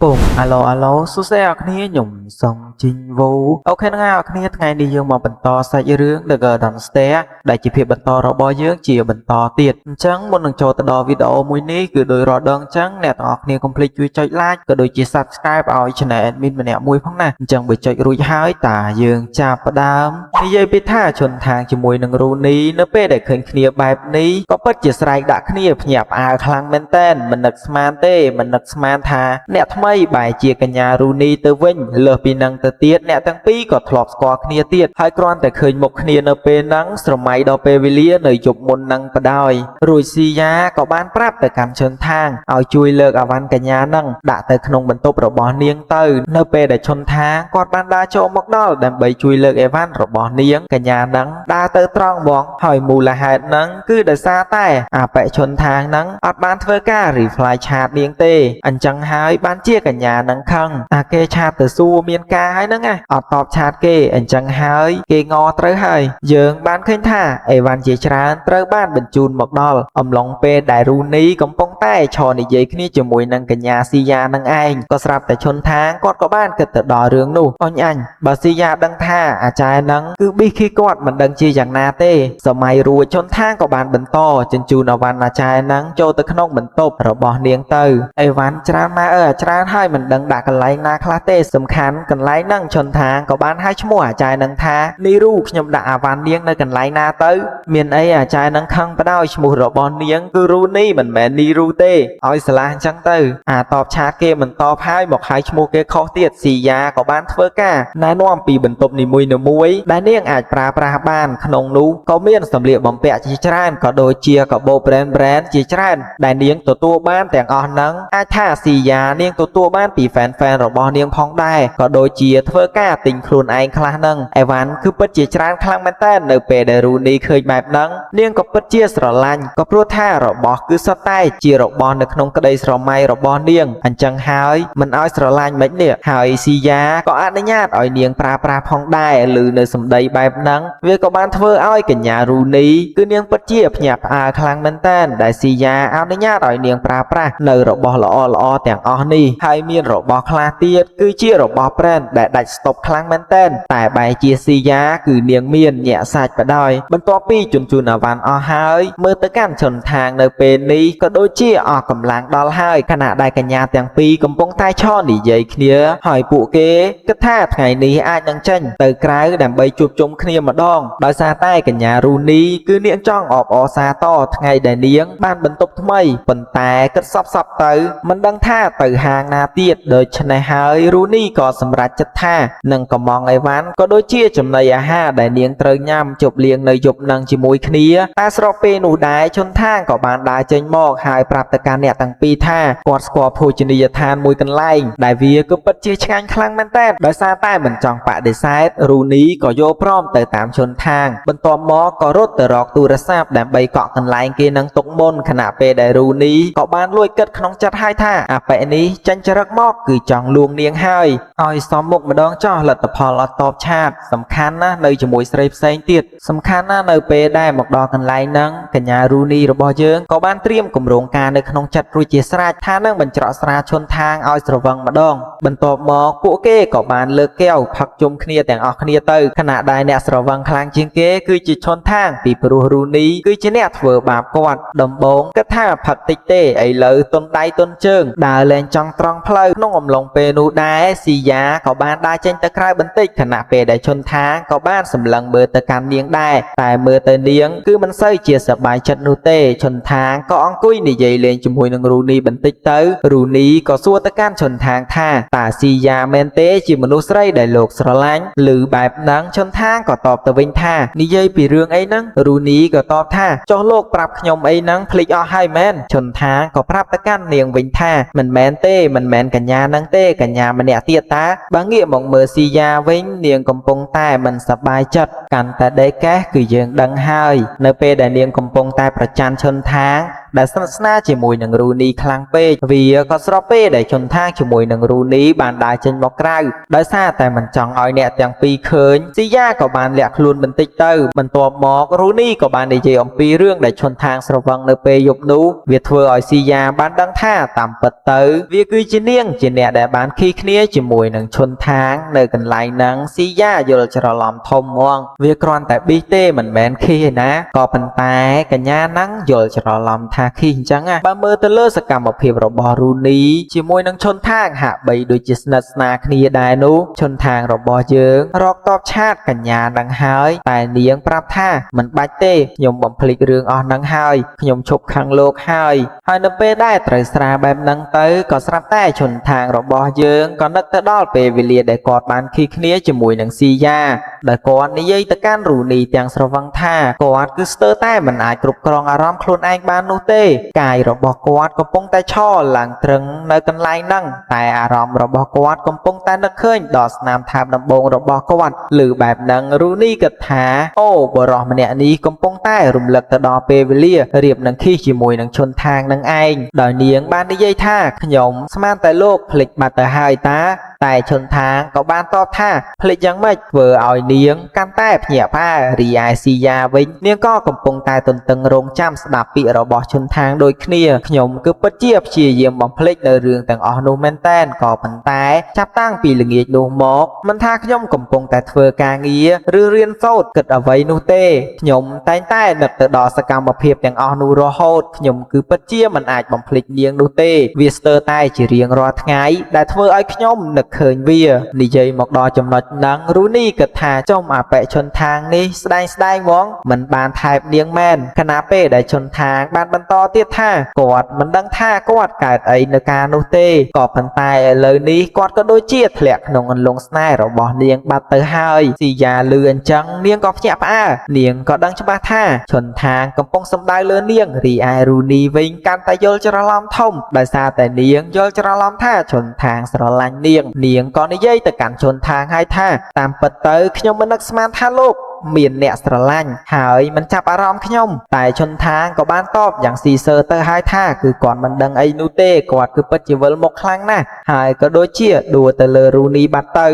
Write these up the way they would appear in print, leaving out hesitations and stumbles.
ពងអាឡូអាឡូសួស្តីអ្នកគ្នាខ្ញុំសុងជីងវូOK ហ្នឹងហើយអ្នកគ្នាថ្ងៃនេះយើងមកបន្តសាច់រឿង The Girl Downstairs ដែលជាភាពបន្តរបស់យើងជាបន្តទៀតអញ្ចឹងមុននឹងចូលទៅដល់វីដេអូមួយនេះគឺដោយរាល់ដងអញ្ចឹងអ្នកទាំងអស់គ្នាកុំភ្លេចជួយចុច like ក៏ដូចជា Subscribe ឲ្យ Channel Admin ម្នាក់មួយផងណាអញ្ចឹងបើចុចរួចហើយតាយើងចាប់ផ្ដើមនិយាយពីថាឈុនថាងជាមួយនឹងរូនីនៅពេលដែលឃើញគ្នាបែបនេះក៏ពិតជាស្រែកដាក់គ្នាភ្ញាក់ផ្អើលខ្លាំងមែនតែនមិននឹកស្មានទេមិននឹកស្មានថាអ្នកថ្មីបែរជាកញ្ញារូនីទៅវិញលើសពីនឹងទៅទៀតអ្នកទាំងពីរក៏ធ្លាប់ស្គាល់គ្នាទៀតហើយគ្រាន់តែឃើញមុខគ្នានៅពេលហ្នឹងស្រមៃដល់ពេលវេលានៅយប់មុនហ្នឹងបដ ாய் រួចស៊ីយ៉ាក៏បានប្រាប់ទៅកាន់ឈុនថាងឲ្យជួយលើកអវ៉ាន់កញ្ញាហ្នឹងដាក់ទៅក្នុងបន្ទប់របស់នាងទៅនៅពេលដែលឈុនថាងគាត់បានដើរចូលមកដល់ដើម្បីជួយលើកអីវ៉ាន់របស់នាងកញ្ញាហ្នឹងដើរទៅត្រង់ហ្មងហើយមូលហេតុហ្នឹងគឺដោយសារតែអាបិឈុនថាងហ្នឹងអត់បានធ្វើការ reply chat នាងទេអញ្ចឹងហើយបានជាកញ្ញាហ្នឹងខឹងអាគេ chat ទៅសួរមានការហើយហ្នឹងណាអត់តប chat គេអញ្ចឹងហើយគេងត្រូវហើយយើងបានឃើញថាអីវ៉ាន់ជាច្រើនត្រូវបានបញ្ជូនមកដល់អំឡុងពេលដែលរូនីកំពុងតែឈរនិយាយគ្នាជាមួយនឹងកញ្ញាស៊ីយ៉ានឹងឯងក៏ស្រាប់តែឈុនថាងគាត់ក៏បានគិតទៅដល់រឿងនោះអញអញបើស៊ីយ៉ាដឹងថាអាចារ្យហ្នឹងគឺប៊ីខីគាត់មិនដឹងជាយ៉ាងណាទេសម័យរួចឈុនថាងក៏បានបន្តជញ្ជូនអវ៉ាន់អាចារ្យហ្នឹងចូលទៅក្នុងបន្ទប់របស់នាងទៅអីវ៉ាន់ច្រើនម៉ែអើយអាច្រើនហើយមិនដឹងដាក់កន្លែងណាខ្លះទេសំខាន់កន្លែងហ្នឹងឈុនថាងក៏បានហៅឈ្មោះអាចារ្យហ្នឹងថានីរូខ្ញុំដាក់អាវ៉ាន់នាងនៅកន្លែងណាទៅមានអីអាចារ្យហ្នឹងខឹងបដ ாய் ឈ្មោះរបស់នាងគឺរូនីមិនមែននីរូទេឲ្យឆ្លាស់អញ្ចឹងទៅអាតប chat គេមិនតបហើយមកហៅឈ្មោះគេខុសទៀតស៊ីយ៉ាក៏បានធ្វើការណែនាំពីបន្ទប់នីមួយៗដែលនាងអាចប្រើប្រាស់បានក្នុងនោះក៏មានសម្លៀកបំពាក់ជាច្រើនក៏ដូចជាកាបូប brand brand ជាច្រើនដែលនាងទទួលបានទាំងអស់ហ្នឹងអាចថាស៊ីយ៉ានាងទទួលបានពី fan fan របស់នាងផងដែរក៏ដូចជាធ្វើការទិញខ្លួនឯងខ្លះហ្នឹងអីវ៉ាន់គឺពិតជាច្រើនខ្លាំងមែនតើនៅពេលដែលរូនីឃើញបែបហ្នឹងនាងក៏ពិតជាស្រឡាញ់ក៏ព្រោះថារបស់គឺសុទ្ធតែជារបស់នៅក្នុងក្តីស្រមៃរបស់នាងអញ្ចឹងហើយមិនឲ្យស្រឡាញ់មិននេះហើយស៊ីយ៉ាក៏អនុញ្ញាតឲ្យនាងប្រើប្រាស់ផងដែរឬនៅសម្ដីបែបហ្នឹងវាក៏បានធ្វើឲ្យកញ្ញារូនីគឺនាងពិតជាភ្ញាក់ផ្អើលខ្លាំងមែនតើដែលស៊ីយ៉ាអនុញ្ញាតឲ្យនាងប្រើប្រាស់នៅរបស់ល្អល្អទាំងអស់នេះហើយមានរបស់ខ្លះទៀតគឺជារបស់ brand ដែលដាច់ស្តុបខ្លាំងមែនតើតែបែរជាស៊ីយ៉ាគឺនាងមានញាក់សាច់បដ ாய் បន្ទាប់ពីជន់ជូនអាវ៉ាន់អស់ហើយមើលទៅកាន់ឈុនថាងនៅពេលនេះក៏ដូចជាអស់កម្លាំងដល់ហើយខណៈដែលកញ្ញាទាំងពីរកំពុងតែឈរនិយាយគ្នាហើយពួកគេគិតថាថ្ងៃនេះអាចនឹងចេញទៅក្រៅដើម្បីជួបជុំគ្នាម្ដងដោយសារតែកញ្ញារូនីគឺនាងចង់អបអរសាទរថ្ងៃដែលនាងបានបន្ទប់ថ្មីប៉ុន្តែគិតសពសពទៅមិនដឹងថាទៅហាងណាទៀតដូច្នេះហើយរូនីក៏សម្រេចចិត្តថានឹងកំងអីវ៉ាន់ក៏ដូចជាចំណីអាហារដែលនាងត្រូវញ៉ាំជប់លៀងនៅយប់នឹងជាមួយគ្នាតែស្របពេលនោះដែរឈុនថាងក៏បានដើរចេញមកហើយប្រាប់ទៅកាន់អ្នកទាំងពីរថាគាត់ស្គាល់ភោជនីយដ្ឋានមួយកន្លែងដែលវាក៏ពិតជាឆ្ងាញ់ខ្លាំងមែនទែនដោយសារតែមិនចង់បដិសេធរូនីក៏យល់ព្រមទៅតាមឈុនថាងបន្ទាប់មកក៏រត់ទៅរកទូរស័ព្ទដើម្បីកក់កន្លែងគេនឹងទុកមុនខណៈពេលដែលរូនីក៏បានលួចគិតក្នុងចិត្តហើយថាអាប៉ែនេះចាញ់ចរិតមកគឺចង់លួងនាងហើយឲ្យសមមុខម្ដងចោះលទ្ធផលអត់តប chat សំខាន់ណាស់នៅជាមួយស្រីផ្សេងទៀតសំខាន់ណាស់នៅពេលដែលមកដល់កន្លែងហ្នឹងកញ្ញារូនីរបស់យើងក៏បានត្រៀមគម្រោងការនៅក្នុងចិត្តរួចជាស្រេចថានឹងបញ្ច្រកស្រាឈុនថាងឲ្យស្រវឹងម្ដងបន្ទាប់មកពួកគេក៏បានលើកកែវផឹកជុំគ្នាទាំងអស់គ្នាទៅខណៈដែលអ្នកស្រវឹងខ្លាំងជាងគេគឺជាឈុនថាងពីព្រោះរូនីគឺជាអ្នកធ្វើបាបគាត់ដំបងគិតថាផឹកតិចទេឥឡូវទុនដៃទុនជើងដើរលែងចង់ត្រង់ផ្លូវក្នុងអំឡុងពេលនោះដែរស៊ីយ៉ាក៏បានដើរចេញទៅក្រៅបន្តិចខណៈពេលដែលឈុនថាងក៏បានសម្លឹងមើលទៅកាន់នាងដែរតែមើលទៅនាងគឺមិនសូវជាសប្បាយចិត្តនោះទេឈុនថាងក៏អង្គុយនិយាយលេងជាមួយនឹងរូនីបន្តិចទៅរូនីក៏សួរទៅកាន់ឈុនថាងថាតើស៊ីយ៉ាមែនទេជាមនុស្សស្រីដែលលោកស្រឡាញ់ឬបែបហ្នឹងឈុនថាងក៏តបទៅវិញថានិយាយពីរឿងអីហ្នឹងរូនីក៏តបថាចុះលោកប្រាប់ខ្ញុំអីហ្នឹងភ្លេចអស់ហើយមែនឈុនថាងក៏ប្រាប់ទៅកាន់នាងវិញថាមិនមែនទេមិនមែនកញ្ញាហ្នឹងទេកញ្ញាម្នាក់ទៀតតាបើងាកមកមើលស៊ីយ៉ាវិញនាងកំពុងតែមិនសប្បាយចិត្តកាន់តែដេកកេះគឺយើងដឹងហើយនៅពេលដែលនាងកំពុងតែប្រច័នឈុនថាង ដែលស្និទ្ធស្នាលជាមួយនឹងរូនីខ្លាំងពេកវាក៏ស្របពេលដែលឈុនថាងជាមួយនឹងរូនីបានដើរចេញមកក្រៅដោយសារតែមិនចង់ឲ្យអ្នកទាំងពីរឃើញស៊ីយ៉ាក៏បានលាក់ខ្លួនបន្តិចទៅបន្ទាប់មករូនីក៏បាននិយាយអំពីរឿងដែលឈុនថាងស្រវឹងនៅពេលយប់នោះវាធ្វើឲ្យស៊ីយ៉ាបានដឹងថាតាមពិតទៅវាគឺជានាងជាអ្នកដែលបានខីគ្នាជាមួយនឹងឈុនថាងនៅកន្លែងហ្នឹងស៊ីយ៉ាយល់ច្រឡំធំហ្មងវាគ្រាន់តែប៊ីសទេមិនមែនខីឯណាក៏ប៉ុន្តែកញ្ញាហ្នឹងយល់ច្រឡំថាខីអញ្ចឹងណាបើមើលទៅលើសកម្មភាពរបស់រូនីជាមួយនឹងឈុនថាងហាក់បីដូចជាស្និទ្ធស្នាលគ្នាដែរនោះឈុនថាងរបស់យើងរកតបឆាតកញ្ញានឹងហើយតែនាងប្រាប់ថាមិនបាច់ទេខ្ញុំបំភ្លេចរឿងអស់ហ្នឹងហើយខ្ញុំឈប់ខឹងលោកហើយហើយនៅពេលដែលត្រូវស្រាបែបហ្នឹងទៅក៏ស្រាប់តែឈុនថាងរបស់យើងក៏នឹកទៅដល់ពេលវេលាដែលគាត់បានខីគ្នាជាមួយនឹងស៊ីយ៉ាដែលគាត់និយាយទៅកាន់រូនីទាំងស្រវឹងថាគាត់គឺស្ទើរតែមិនអាចគ្រប់គ្រងអារម្មណ៍ខ្លួនឯងបាននោះទេកាយរបស់គាត់កំពុងតែឈរឡើងត្រឹងនៅកន្លែងហ្នឹងតែអារម្មណ៍របស់គាត់កំពុងតែនឹកឃើញដល់ស្នាមថើបដំបូងរបស់គាត់ឬបែបហ្នឹងរូនីគិតថាអូបរោះម្នាក់នេះកំពុងតែរំលឹកទៅដល់ពេលវេលារៀបនឹងខីជាមួយនឹងឈុនថាងនឹងឯងដោយនាងបាននិយាយថាខ្ញុំស្មានតែលោកភ្លេចបាត់ទៅហើយតាតែឈុនថាងក៏បានតបថាភ្លេចយ៉ាងម៉េចធ្វើឲ្យនាងកាន់តែភ្ញាក់ផ្អើលរីឯស៊ីយ៉ាវិញនាងក៏កំពុងតែទន្ទឹងរង់ចាំស្ដាប់ពាក្យរបស់ឈុនថាងដូចគ្នាខ្ញុំគឺពិតជាព្យាយាមបំភ្លេចនៅរឿងទាំងអស់នោះមែនតែនក៏ប៉ុន្តែចាប់តាំងពីល្ងាចនោះមកមិនថាខ្ញុំកំពុងតែធ្វើការងារឬរៀនសូត្រគិតអ្វីនោះទេខ្ញុំតែងតែនឹកទៅដល់សកម្មភាពទាំងអស់នោះរហូតខ្ញុំគឺពិតជាមិនអាចបំភ្លេចនាងនោះទេវាស្ទើរតែជារៀងរាល់ថ្ងៃដែលធ្វើឲ្យខ្ញុំនឹកឃើញវានិយាយមកដល់ចំណុចហ្នឹងរូនីគិតថាចំអបិឈុនថាងនេះស្ដែងស្ដែងហ្មងមិនបានថែបនាងមែនខណៈពេលដែលឈុនថាងបានបន្តទៀតថាគាត់មិនដឹងថាគាត់កើតអីនៅការនោះទេក៏ប៉ុន្តែឥឡូវនេះគាត់ក៏ដូចជាធ្លាក់ក្នុងអន្លង់ស្នេហ៍របស់នាងបាត់ទៅហើយស៊ីយ៉ាលឺអញ្ចឹងនាងក៏ភ្ញាក់ផ្អើលនាងក៏ដឹងច្បាស់ថាឈុនថាងកំពុងសំដៅលើនាងរីឯរូនីវិញកាន់តែយល់ច្រឡំធំដោយសារតែនាងយល់ច្រឡំថាឈុនថាងស្រឡាញ់នាងនាងក៏និយាយទៅកាន់ឈុនថាងហើយថាតាមពិតទៅខ្ញុំមិននឹកស្មានថាលោកមានអ្នកស្រឡាញ់ហើយមិនចាប់អារម្មណ៍ខ្ញុំតែឈុនថាងក៏បានតបយ៉ាងស៊ីសើទៅហើយថាគឺគាត់មិនដឹងអីនោះទេគាត់គឺពិតជាវិលមុខខ្លាំងណាស់ហើយក៏ដូចជាដួលទៅលើរូនីបាត់ទៅ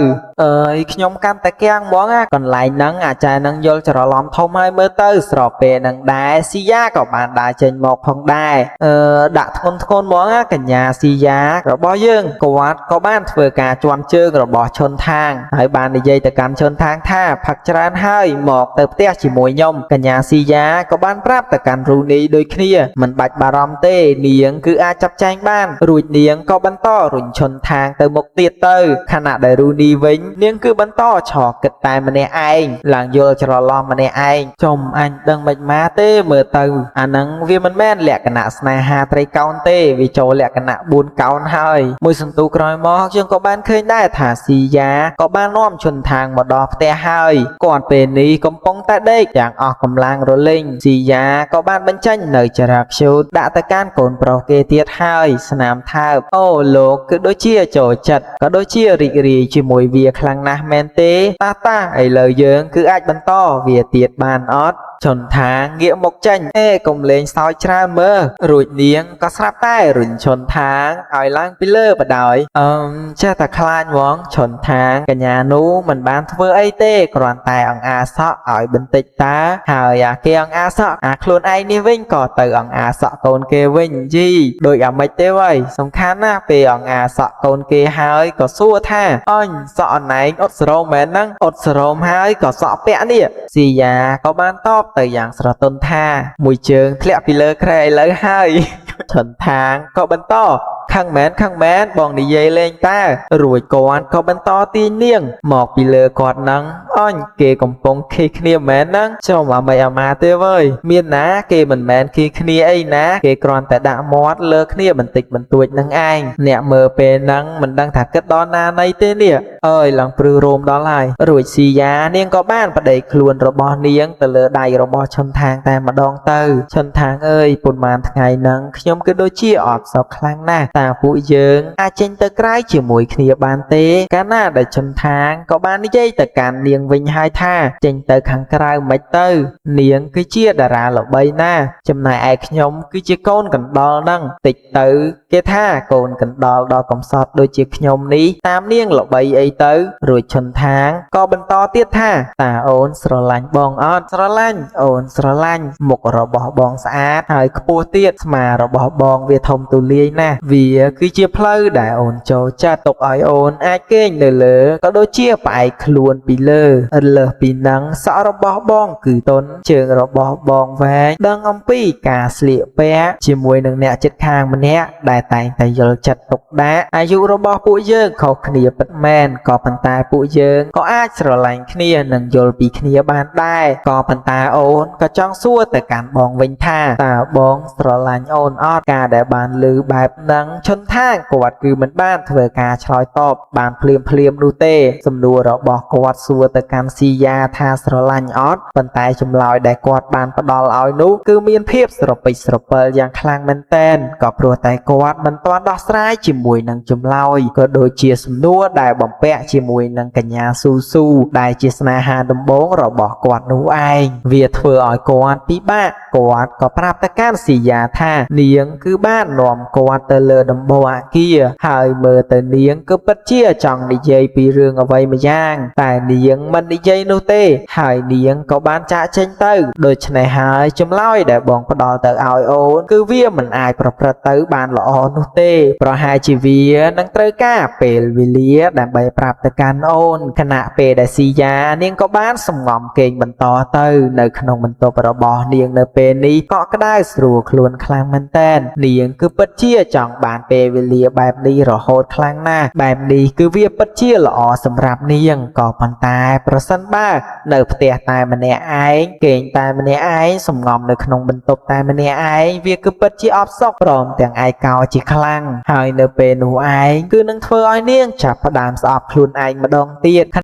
អើយខ្ញុំកាន់តែគាំងហ្មងណាកន្លែងហ្នឹងអាចារ្យហ្នឹងយល់ច្រឡំធំហើយមើលទៅស្របពេលហ្នឹងដែរស៊ីយ៉ាក៏បានដើរចេញមកផងដែរអឺដាក់ធ្ងន់ធ្ងរហ្មងណាកញ្ញាស៊ីយ៉ារបស់យើងគាត់ក៏បានធ្វើការជន់ជើងរបស់ឈុនថាងហើយបាននិយាយទៅកាន់ឈុនថាងថាផឹកច្រើនហើយមកទៅផ្ទះជាមួយខ្ញុំកញ្ញាស៊ីយ៉ាក៏បានប្រាប់ទៅកាន់រូនីដូចគ្នាមិនបាច់បារម្ភទេនាងគឺអាចចាប់ចែងបានរួចនាងក៏បន្តរុញឈុនថាងទៅមុខទៀតទៅខណៈដែលរូនីវិញនាងគឺបន្តឆគិតតែម្នាក់ឯងឡើងយល់ច្រឡំម្នាក់ឯងចំអញដឹងមិនមកទេមើលទៅអាហ្នឹងវាមិនមែនលក្ខណៈស្នេហាត្រីកោណទេវាចូលលក្ខណៈ4កោណហើយមួយសន្ទុះក្រោយមកយើងក៏បានឃើញដែរថាស៊ីយ៉ាក៏បាននាំឈុនថាងមកដល់ផ្ទះហើយគាត់ពេលនេះកំពុងតែដេកយ៉ាងអស់កម្លាំងរលីងស៊ីយ៉ាក៏បានបញ្ចេញនៅចរាខ្ជូតដាក់ទៅកាន់កូនប្រុសគេទៀតហើយស្នាមថើបអូលោកគឺដូចជាចូលចិត្តក៏ដូចជារីករាយជាមួយវាខ្លាំងណាស់មែនទេតាតាឥឡូវយើងគឺអាចបន្តវាទៀតបានអត់ឈុនថាងងាកមកចេញអេកុំលេងសើចច្រើនមើលរួចនាងក៏ស្រាប់តែរុញឈុនថាងឲ្យឡើងពីលើបដ ாய் អឹមចេះតែខ្លាចហ្មងឈុនថាងកញ្ញានោះមិនបានធ្វើអីទេគ្រាន់តែអង្អាសក់ឲ្យបន្តិចតាហើយអាគេអង្អាសក់អាខ្លួនឯងនេះវិញក៏ទៅអង្អាសក់កូនគេវិញយីដូចអាម៉េចទេវ៉ៃសំខាន់ណាស់ពេលអង្អាសក់កូនគេហើយក៏សួរថាអញសក់អណែងអត់សរោមមែនហ្នឹងអត់សរោមហើយក៏សក់ពាក់នេះស៊ីយ៉ាក៏បានតបទៅយ៉ាងស្រទន់ថាមួយជើងធ្លាក់ពីលើគ្រែឥឡូវហើយឈុនថាងក៏បន្តខឹងមែនខឹងមែនបងនិយាយលេងតើរួចគាត់ក៏បន្តទាញនាងមកពីលើគាត់ហ្នឹងអញគេកំពុងខេះគ្នាមែនហ្នឹងចុំអាម៉េចអាម៉ាទេវើយមានណាគេមិនមែនខេះគ្នាអីណាគេគ្រាន់តែដាក់មាត់លើគ្នាបន្តិចបន្តួចនឹងឯងអ្នកមើលពេលហ្នឹងមិនដឹងថាគិតដល់ណាណីទេនេះអើយឡើងព្រឺរោមដល់ហើយរួចស៊ីយ៉ានាងក៏បានប្តីខ្លួនរបស់នាងទៅលើដៃរបស់ឈុនថាងតែម្ដងទៅឈុនថាងអើយប៉ុន្មានថ្ងៃហ្នឹងខ្ញុំគឺដូចជាអត់សោកខ្លាំងណាស់តា តើពួកយើងអាចចេញទៅក្រៅជាមួយគ្នាបានទេកាលណាដែលឈុនថាងក៏បាននិយាយទៅកាន់នាងវិញហើយថាចេញទៅខាងក្រៅមិនទៅនាងគឺជាតារាល្បីណាស់ចំណែកឯខ្ញុំគឺជាកូនកណ្ដុរហ្នឹងតិចទៅគេថាកូនកណ្ដុរដ៏កំសត់ដូចជាខ្ញុំនេះតាមនាងល្បីអីទៅរួចឈុនថាងក៏បន្តទៀតថាតើអូនស្រឡាញ់បងអត់ស្រឡាញ់អូនស្រឡាញ់មុខរបស់បងស្អាតហើយខ្ពស់ទៀតស្មារបស់បងវាធំទូលាយណាស់វាគឺជាផ្លូវដែលអូនចូលចិត្តទុកឲ្យអូនអាចគេងនៅលើក៏ដូចជាផ្អែកខ្លួនពីលើលើសពីនឹងសក់របស់បងគឺទន់ជើងរបស់បងវែងដឹងអំពីការស្លៀកពាក់ជាមួយនឹងអ្នកជិតខាងម្នាក់ដែលតែងតែយល់ចិត្តទុកដាក់អាយុរបស់ពួកយើងខុសគ្នាពិតមែនក៏ប៉ុន្តែពួកយើងក៏អាចស្រឡាញ់គ្នានិងយល់ពីគ្នាបានដែរក៏ប៉ុន្តែអូនក៏ចង់សួរទៅកាន់បងវិញថាតើបងស្រឡាញ់អូនអត់ការដែលបានឮបែបហ្នឹងឈុនថាងគាត់គឺមិនបានធ្វើការឆ្លើយតបបានភ្លាមភ្លាមនោះទេសំណួររបស់គាត់សួរទៅកាន់ស៊ីយ៉ាថាស្រឡាញ់អត់ប៉ុន្តែចម្លើយដែលគាត់បានផ្ដល់ឲ្យនោះគឺមានភាពស្រពេចស្រពិលយ៉ាងខ្លាំងមែនទែនក៏ព្រោះតែគាត់មិនទាន់ដោះស្រាយជាមួយនឹងចម្លើយក៏ដូចជាសំណួរដែលបំពាក់ជាមួយនឹងកញ្ញាស៊ូស៊ូដែលជាស្នេហាដំបូងរបស់គាត់នោះឯងវាធ្វើឲ្យគាត់ពិបាកគាត់ក៏ប្រាប់ទៅកាន់ស៊ីយ៉ាថានាងគឺបាននាំគាត់ទៅលើដំបូលអាគារហើយមើលទៅនាងគឺពិតជាចង់និយាយពីរឿងអ្វីម្យ៉ាងតែនាងមិននិយាយនោះទេហើយនាងក៏បានចាកចេញទៅដូច្នេះហើយចម្លើយដែលបងផ្ដល់ទៅឲ្យអូនគឺវាមិនអាចប្រព្រឹត្តទៅបានល្អនោះទេប្រហែលជាវានឹងត្រូវការពេលវេលាដើម្បីប្រាប់ទៅកាន់អូនខណៈពេលដែលស៊ីយ៉ានាងក៏បានសំងំគេងបន្តទៅនៅក្នុងបន្ទប់របស់នាងនៅពេលនេះកក់ក្ដៅស្រួលខ្លួនខ្លាំងមែនទែននាងគឺពិតជាចង់បានពេលវេលាបែបនេះរហូតខ្លាំងណាស់បែបនេះគឺវាពិតជាល្អសម្រាប់នាងក៏ប៉ុន្តែប្រសិនបើនៅផ្ទះតែម្នាក់ឯងគេងតែម្នាក់ឯងសំងំនៅក្នុងបន្ទប់តែម្នាក់ឯងវាគឺពិតជាអផ្សុកព្រមទាំងឯកោជាខ្លាំងហើយនៅពេលនោះឯងគឺនឹងធ្វើឲ្យនាងចាប់ផ្ដើមស្អប់ខ្លួនឯងម្ដងទៀត។